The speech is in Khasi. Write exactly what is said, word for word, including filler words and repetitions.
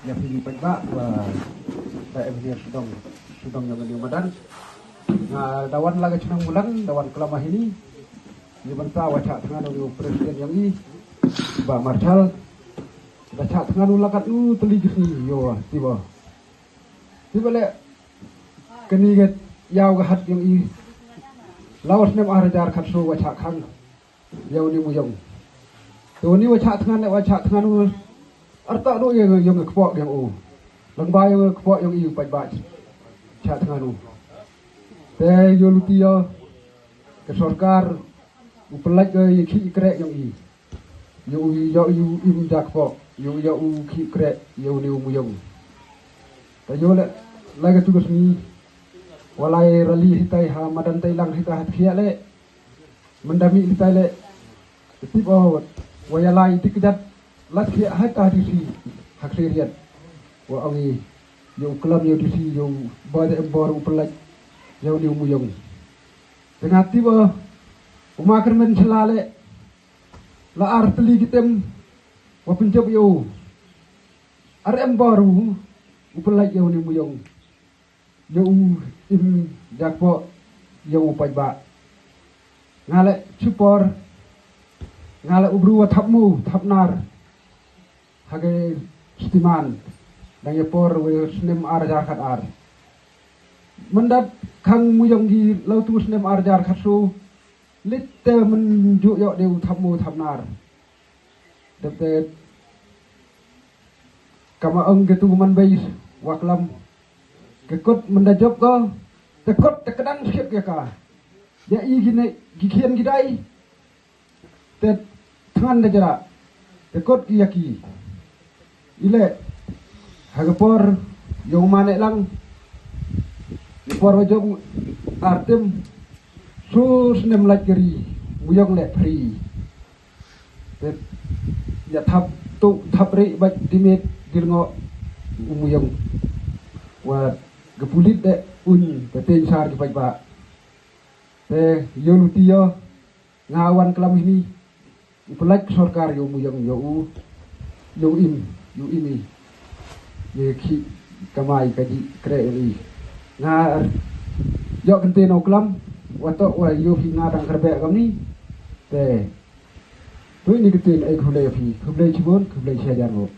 Ïa phi paidbah, wa da em hi sdong, sdong ïa nga madan. Nga da wan la ka chnong Mulang, da wan klam ha hini. Ïa bynta wa chah thngan u president ïong i, Bah Marshal. Da chah thngan u la katno tylli ki sngi, ïoh, tiba. Tiba leh, kani ka ïaw ka hat ïong i. La u snem ar hajar khatsaw wa chah khang ïa uni u ïong. Te uni wa chah thngan leh wa chah thngan u. Arta ruh ïa ïong ka kpoh ïong u. Lang ba ïong ka kpoh ïong i u paidbah chah thngan u. Te ïa luti ïa ka sorkar u pynlait ïa ki kreh ïong i. Ïa u ïa u im ja kpoh. Ïa u ïa u ki kreh ïa uni u ïong. Te ïa leh lai ka tu ka sngi. Wa lai rally hitai ha madan Tailang hitai ha Thiah leh. Mynda mih hitai leh. Tip o, wa ïa lai dik jat, lat khiah ha ka D C, ha Khliehriat. Wa ong i, ïa u klam ïa u D C, ïa u ba da em bor u pynlait, ïa u ni u muyong. Te nga tip o, u ma kyrmen shala leh, la ar tylli ki tem, wa pynjop ïa u. Ar em bor u, u pynlait ïa u ni u muyong. Ïa u im jakpoh, ïa u paidbah. Nga leh chipor, nga leh u bru wa thap mu, thap nar. Ha ka stiman, dang ïa por wa snem ar hajar khat ar. Myndat khang muyong gi la u tu snem ar hajar khat so, lit te mynjuh ïoh de u thap mu, thap nar. Dep te kama ong ke tu man bai wa klam. Ke kot mynda jop ko, te kot te kedang skit ke ka. Ïa i gine, gi khian gi dai, te thngan da jara, te kot ki ïa ki. I leh, ha ka por, ïong ma ne lang, i por wa jop ar tem, su snem lait kari, muyong leh phri. Te ïa thap tu, thap ri bad dimet dilngo u muyong. Wa ka pulit de un te ten sar ki paidbah. Te ïa luti ïa nga wan klam hini. U pynlait sorkar ïa u muyong ïa u, ïa u im, ïa u im i. Ïa ki kamai ka ji kre i. Nga ïa kynti no klam, wa to wa ïa hi nga dang kyrbe kam ni. Te tu ini kynti ai khublei phi, khublei chibun, khublei shajan mo.